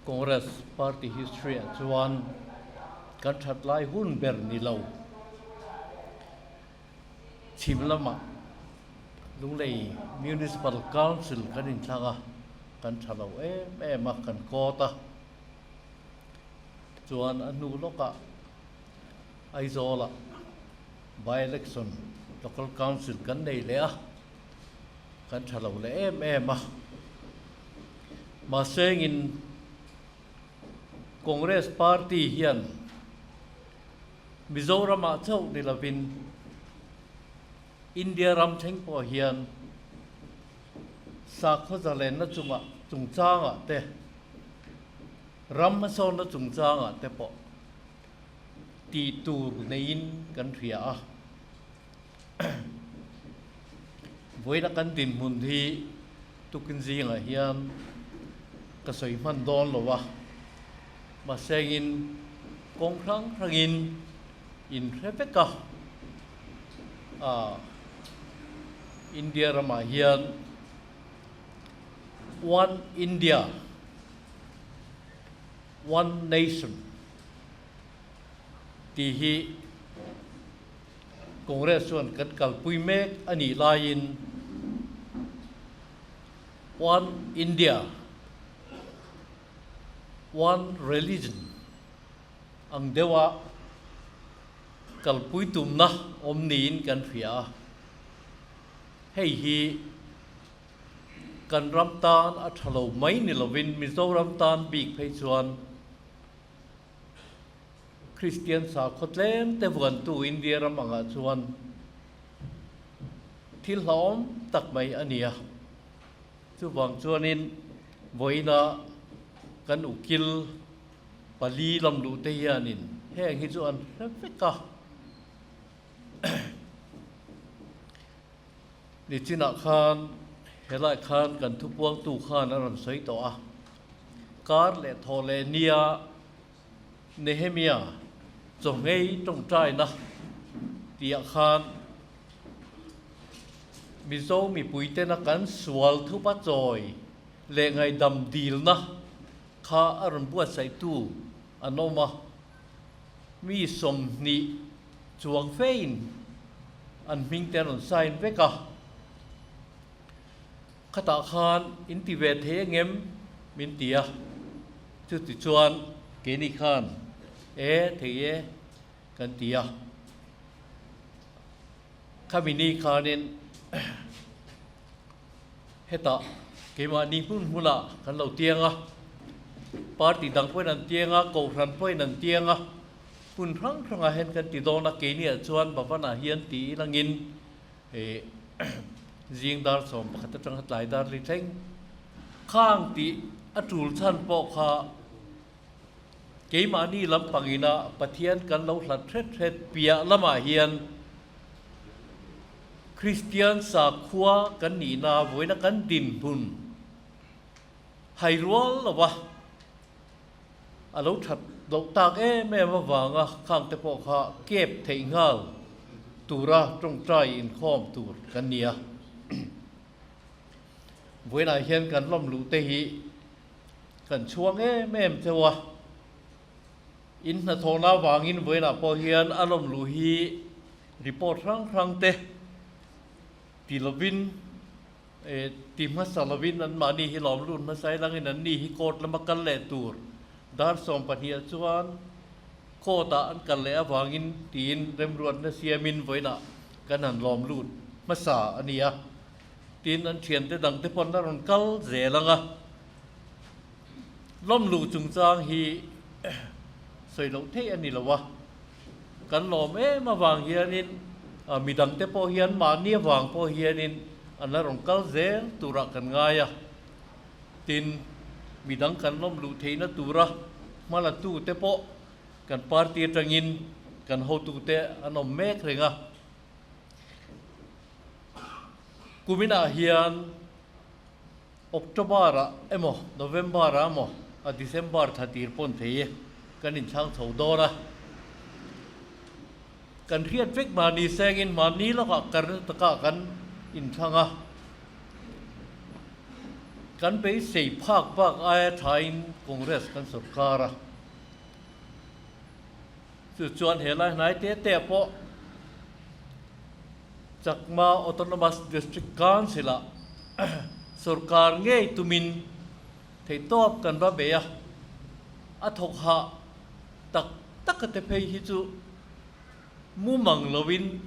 Congress party history ah chuan kan that lai hun ber ni lo. Chhim lamah Lunglei Municipal Council kan inthlang a, kan tha lo em em a, kan kawt a. Chuan a hnu lawkah Aizawlah by-election Local Council kan nei leh a, kan tha lo leh em em a. Mahse engin Congress Party hian Mizoramah chauh ni lovin India ram thleng pawh hian sakhaw zalenna chungah chungchangah te, ram hmasawnna chungchangah te pawh tih tur neiin kan hria a. Vawiina kan dinhmun hi tukin zingah hian ka sawi hman dawn lo a, mahsengin kawng hrang hrangin in hre vek a, India ramah hian One India, One Nation tih hi Congress chuan kan kalpui mek a nih laiin One India, One Religion ang deuha kalpui tumna awm niin kan hria a. Hei hi kan ram tan a tha lo mai ni lovin Mizoram tan bik phei chuan Kristian sakhaw tlem te vuantu India ram angah chuan thil hlauhawm tak mai a ni a. Chuvang chuanin vawiina kan ukil pali lam luh te hianin heng hi chu an hre vek a. Nichinah khan helai khan kan thupuangtu khan a rawn sawi tawh a, kar leh thawh leh nia Nehemia chawhngei tawngtaina tihah khan Mizo mipuitena kan sual thupa chawi leh ngaihdam dilna kha a rawn buatsaihtu an awm a, mi 20 chuang fein an hming te an rawn sign vek a, khatah khan in ti ve thei angem min ti a, chuti chuan keini khan e thei e kan ti a, khami ni khanin hetah keimahni hmun hmunah kan lo tiang a, party dang pawhin an tiang a, kohhran pawhin an tiang a, hmun hrang hrangah hian kan ti dawn a, keiniah chuan Bhavan-ah hian ti ilangin ih zing dar 11 atanga tlai dar li thleng khang tih a tul chhan pawh kha keimahni lampangina Pathian kan lo hlat hret hret piah lamah hian Kristian sakhua kan nihna vawiina kan dinhmun hai rual lova a lo that loh tak em em avanga khangte pawh kha kep theih nghal tura tawngtai inkhawm tur kan ni a. Vawiinah hian kan lawm luh te hi kan chhuang em em cheu a, in hnathawhna avangin vawiinah pawh hian a lawm luh hi Report hrang hrang te ti lovin ti hmasa lovin anmahni hi lawm lut hmasa ilangin anni hi court lama kal leh tur dar 12 ah chuan court ah an kal leh avangin tiin remruatna siamin vawiinah kan han lawm lut hmasa a ni a. Tin an thiante dang te pawn a rawn kal zel ang a. Lawm luh chungchang hi sawi loh theih a ni lo a. Kan lawm em avang hianin midangte pawh hian mahni avang pawh hianin an la rawn kal zel turah kan ngai a. Tin, midang kan lawm luh theihna tura hmalatute pawh kan party atangin kan hotute an awm mek reng a. Kuminah hian October-ah emaw November-ah emaw a December thla tir pawn thei e kan inthlang chho dawn a. Kan hriat vek mahni sengin mahni lawkah Karnataka kan inthlang a. Kan beisei phak bak aia thain Congress kan sorkar a. Chu chuan he lai hnai te te pawh Chakma Autonomous District Council-ah sorkar ngei tumin theihtawp kan va bei a, a thawk hah tak tak a te phei hi chu mumang loin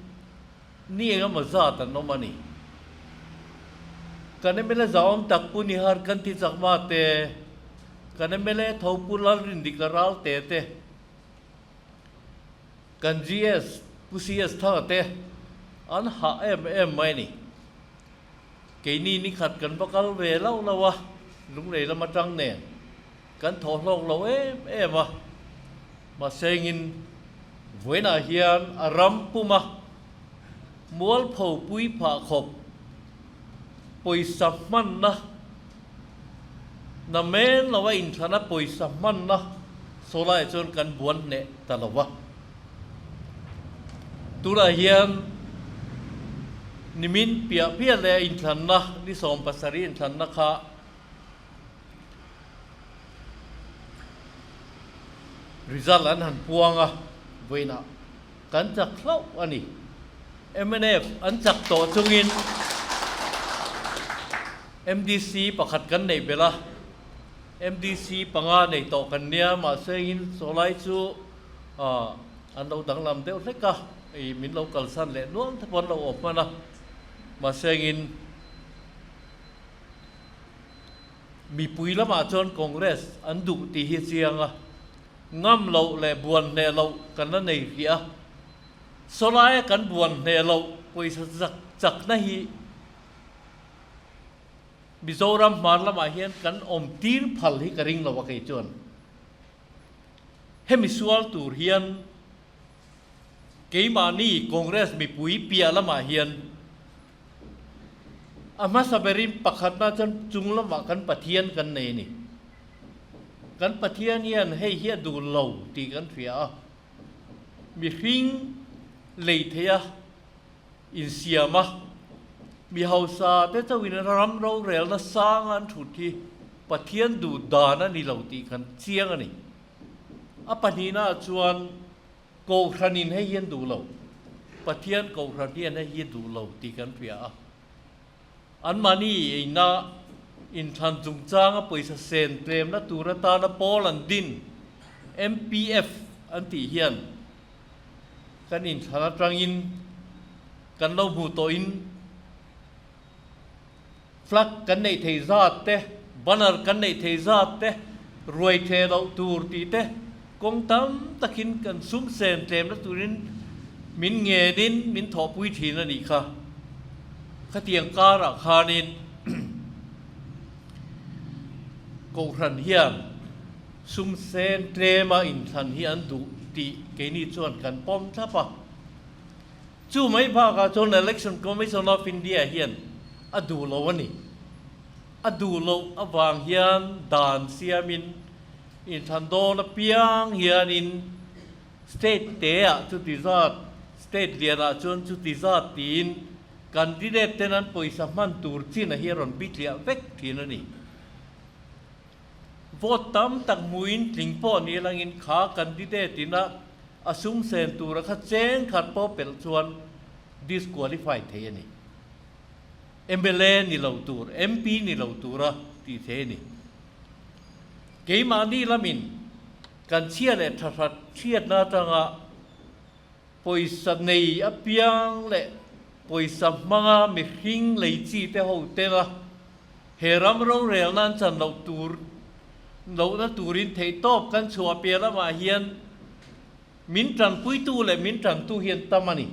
ni engemaw zat an awm a ni. Kan mla zauawm tak Pu Nihar Kanti Chakma te, kan mla tho Pu Lalrindika Ralte te, Kan GS Pu CS Thanga te an hah em em mai a ni. Keini ni khat kan va kal ve lo lo a, lunglei lam atang nen kan thaw hlawk lo em em a. Mahsengin vawiinah hian a ram puma mualpho pui phah khawp pawisa hmanna Na men lo a inthlana pawisa hmanna saw laiah chuan kan buan hneh ta lo va. Tunah hian nimin piah piah leh inthlanna ni 70 inthlanna kha result an han puang a, vawiinah kan chak hlauh a ni. Mnf an chak tawh chungin MDC pakhat kan neih belh a, MDC panga nei tawh kan nia, mahse in sawlai chu an lo danglam deuh hlek a, ih min lo kalsan leh nuam te pawh an lo awm hman a, mahse in mipui lamah chuan Congress an duh tih hi a chiang a, ngam loh leh buan hneh loh kan la nei hrih a, sawlaia kan buan hneh loh pawisa chak chakna hi Mizoram hmar lamah hian kan awm tir phal hi ka ring lo a kei chuan. Hemi sual tur hian keimahni Congress mipui piah lamah hian a hmasa berin pakhatna chuan chung lamah kan Pathian kan nei a ni. Kan Pathian hian hei hi a duh lo tih kan hria a, mihring lei theia insiam a, mi hausa te chauhin ram rorelna sang an thut hi Pathian duh dan a ni lo tih kan chiang a ni. A pahnihnaah chuan Kohhranin hei hi an duh lo, Pathian Kohhran hian hei hi a duh lo tih kan hria a. Anmahni eina inthlan chungchanga pawisa sen tlemna tur atana pawl an din, MPF an tih hian Kan inthlan atangin kan lo hmuh tawhin flag kan neih thei zat te, banner kan neih thei zat te, ruai theh loh tur tih te kawng tam takin kan sum sen tlemna turin min ngenin min thawhpui thin a nih kha. Khatiang karah khanin Kohhran hian Sum sen tlema inthlan hi an duh tih keini chuan kan pawm thlap a. Chu mai bakah chuan Election Commission of India hian a duh lo a ni. A duh loh avang hian dan siamin inthlan dawn apiang hianin state teah chuti zat, state lianah chuan chuti zat tiin candidate ten an pawisa hman tur chin a hi a rawn bithliah vek thin a ni. Vote tam tak hmuin tling pawh ni langin kha candidate in a a sum sen tura kha cheng khat pawh pelh chuan disqualify thei a ni. Mla ni lo tur, MP ni lo tura tih thei a ni. Keimahni lamin kan chhia leh tha hrat hriatna atanga pawisa nei apiang leh pawisa hmanga mihring lei chi te ho tena He ram rorel nan chan loh tur lohna turin theihtawp kan chhuah piah lamah hian min tanpuitu leh min tantu hi an tam a ni.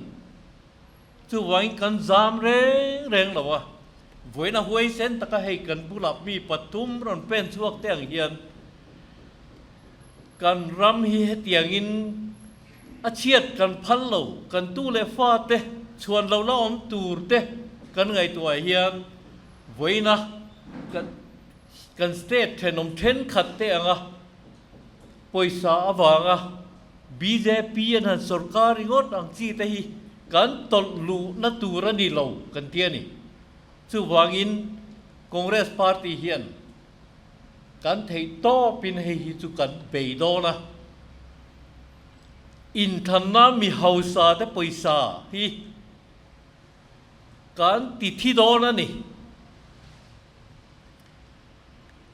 Chuvangin kan zam reng reng lo a, vawiin a huaisen taka hei kan bulah mi pathum rawn pen chhuak te ang hian kan ram hi hetiangin a chhiat kan phal lo, kan tu leh fate chhuan lo la awm tur te kan ngaihtuah hian Vawiina kan kan state thenawm thenkhat te anga pawisa avanga bjp an han sorkar ringawt ang chi te hi kan tawlh luhna tur a ni lo kan ti a ni. Chuvangin. Congress Party hian kan theih tawpin hei hi chu kan bei dawn a. Inthlanna mi hausa te pawisa hi kan ti thi dawn a ni.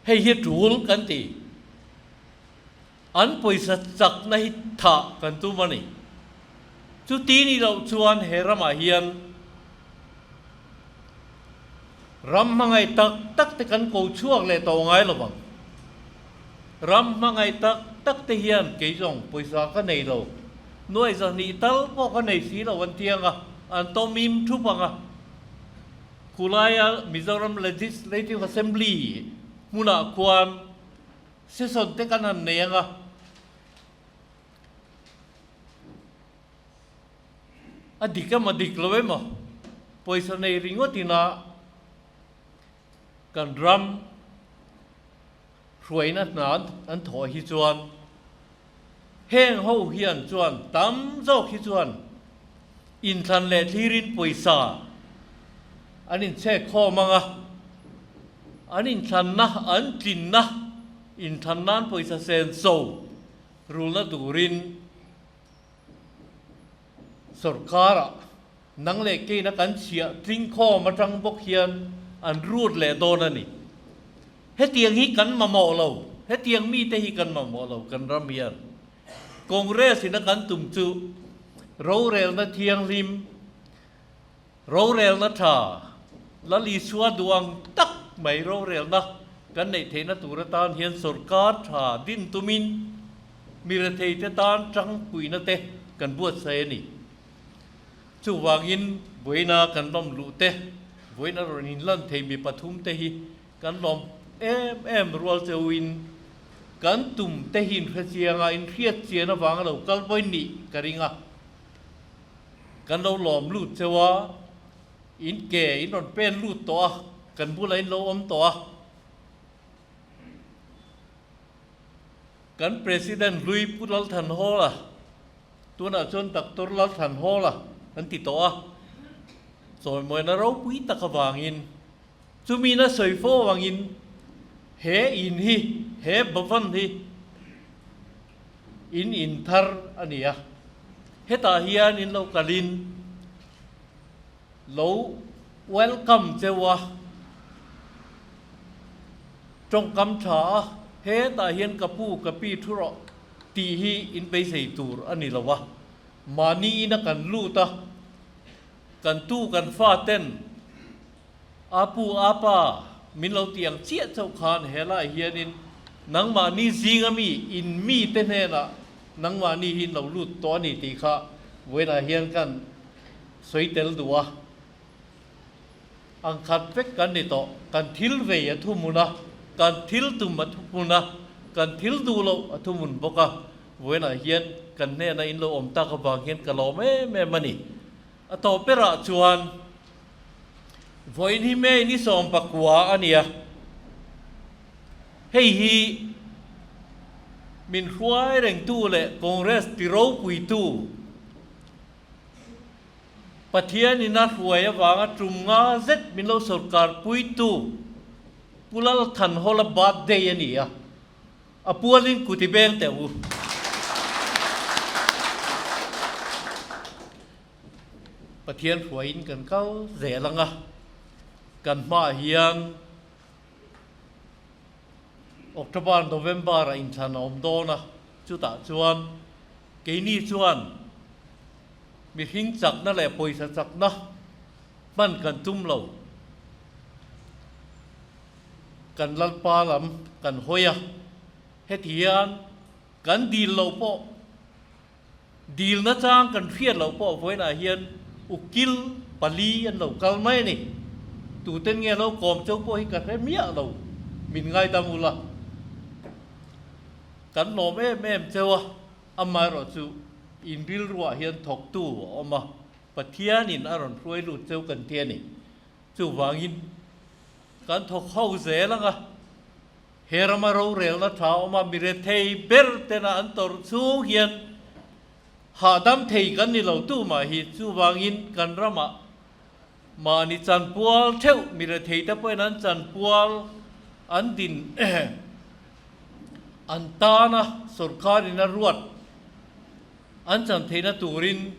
Hei hi tul kan ti. An pawisa chakna hi thah kan tum a ni. Chuti ni loh chuan he ramah hian ram hmangaih tak tak te kan ko chhuak leh tawh ngai lo vang. Ram hmangaih tak tak te hian kei zawng pawisa ka nei lo, nuai zahnih tal pawh ka nei si lo an ti ang a, an tawmim thup ang a. Khulaia Mizoram Legislative Assembly hmunah khuan session te kan han nei ang a. A dik emaw dik lo emaw pawisa nei ringawt ina kan ram hruaina hna an thawh hi chuan heng ho hian chuan tam zawk hi chuan inthlan leh thlirin pawisa an inchhek khawm ang a, an inthlanna an tlinna inthlan nan pawisa sen so rulna turin Sorkara nang leh keina kan chhiah tling khawm atang bawk hian an rut leh dawn a ni. Hetiang hi kan mamawh lo, hetiang mite hi kan mamawh lo kan ram hian. Congress ina kan tum chu rorelna thianghlim, rorelna tha, Lal Isua duang tak mai rorelna kan neih theihna tur atan hian sorkar tha din tumin mi retheite tan tangpuina te kan buatsaih a ni. Chuvangin vawiina kan lawm luh te, vawiina rawn inlan thei mi pathum te hi kan lawm em em rual cheuhin kan tum te hi inhrechiang a, inhriat chian avanga lo kal vawi nih ka ring a. Kan lo lawm lut cheu a, in ke in rawn pen lut tawh a, kan bulah in lo awm tawh a. Kan President hlui Pu Lalthanhawla, tunah chuan Doctor Lalthanhawla an ti tawh a, chawimawina ropui tak avangin chumi na sawi fo avangin he in hi, he Bhavan hi in in thar a ni a, hetah hian in lo kalin lo welcome cheu a, tawngkam tha a, hetah hian ka pu ka pi thu rawh tih hi in beisei tur a ni lo a, mahni ina kan lut a, kan tu kan fa ten a pu a pa min lo ti ang chiah chauh khan helaiah hianin nangmahni zinga mi in mite hnenah nangmahni hi in lo lut tawh a ni tih kha vawiinah hian kan sawi tel duh a, ang khat vek kan ni tawh, kan thil vei a thuhmun a, kan thil tum a thuhmun a, kan thil duh loh a thuhmun bawk a, vawiinah hian kan hnena in lo awm tak avang hian ka lawm em em a ni. A tawp berah chuan vawiin hi May ni 19 a ni a, hei hi min hruai rengtu leh Congress ti ropuitu, Pathian in a hruai avanga tum nga zet min lo sawrkar puitu Pu Lalthanhawla birthday a ni a, a pualin kut i beng teh u. Pathian hruaiin kan kal zel ang a, kan hmaah hian October, November ah inthlan a awm dawn a, chutah chuan keini chuan mihring chakna leh pawisa chakna hman kan tum lo. Kan Lalpa lam kan hawi a, heti hian kan dil loh pawh, dilna chang kan hriat loh pawh vawiinah hian ukil pali an lo kal mai a ni. Tuten nge lo kawm cheu pawh hi ka hre miah lo, min ngaidam ula. Kan lawm em em cheu a. Amaherawh chu in rilruah hian thawktu a awm a, Pathianin a rawn hruai lut cheu kan ti a ni. Chuvangin kan thawk ho zel ang a, he rama rorelna tha a awm a, mi rethei ber tena an tawrh chhung hian hahdam thei kan ni lo tu mah hi. Chuvangin kan ramah. Mahni chanpual theuh mi rethei te pawhin an chanpual an din an tana sorkarin a ruat an chan theihna turin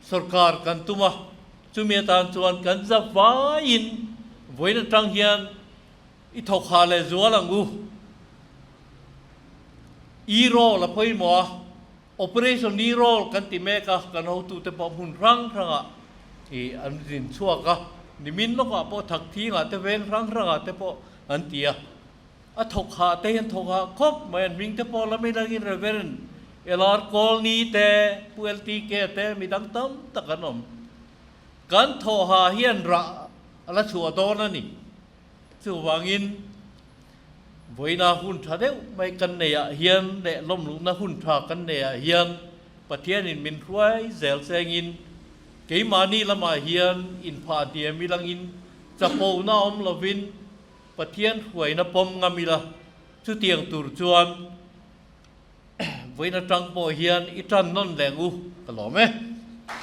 sorkar kan tum a, chumi atan chuan kan za vaiin vawiin atang hian i thawk ha leh zual ang u. E-roll a pawimawh a, Operation E-roll kan ti mek a, kan hotute pawh hmun hrang hrangah ih an zin chhuak a, nimin lawkah pawh Thakthingah te veng hrang hrangah te pawh an ti a. A thawk hah te hian thawk hah khawp mai, an hming te pawh la mai langin Reverend LR Kawlni te, Pu LTK te midang tam tak an awm. Kan thawh hah hian rah a la chhuah dawn a ni. Chuvangin vawiina hun tha deuh mai kan neiah hian leh lawmluhna hun tha kan neiah hian Pathianin min hruai zel chengin keimahni lamah hian inphah hniam ilangin chapona awm lovin Pathian hruaina pawm ngam ila, chutiang tur chuan vawiin atang pawh hian i tan nawn leng u ka lawm e.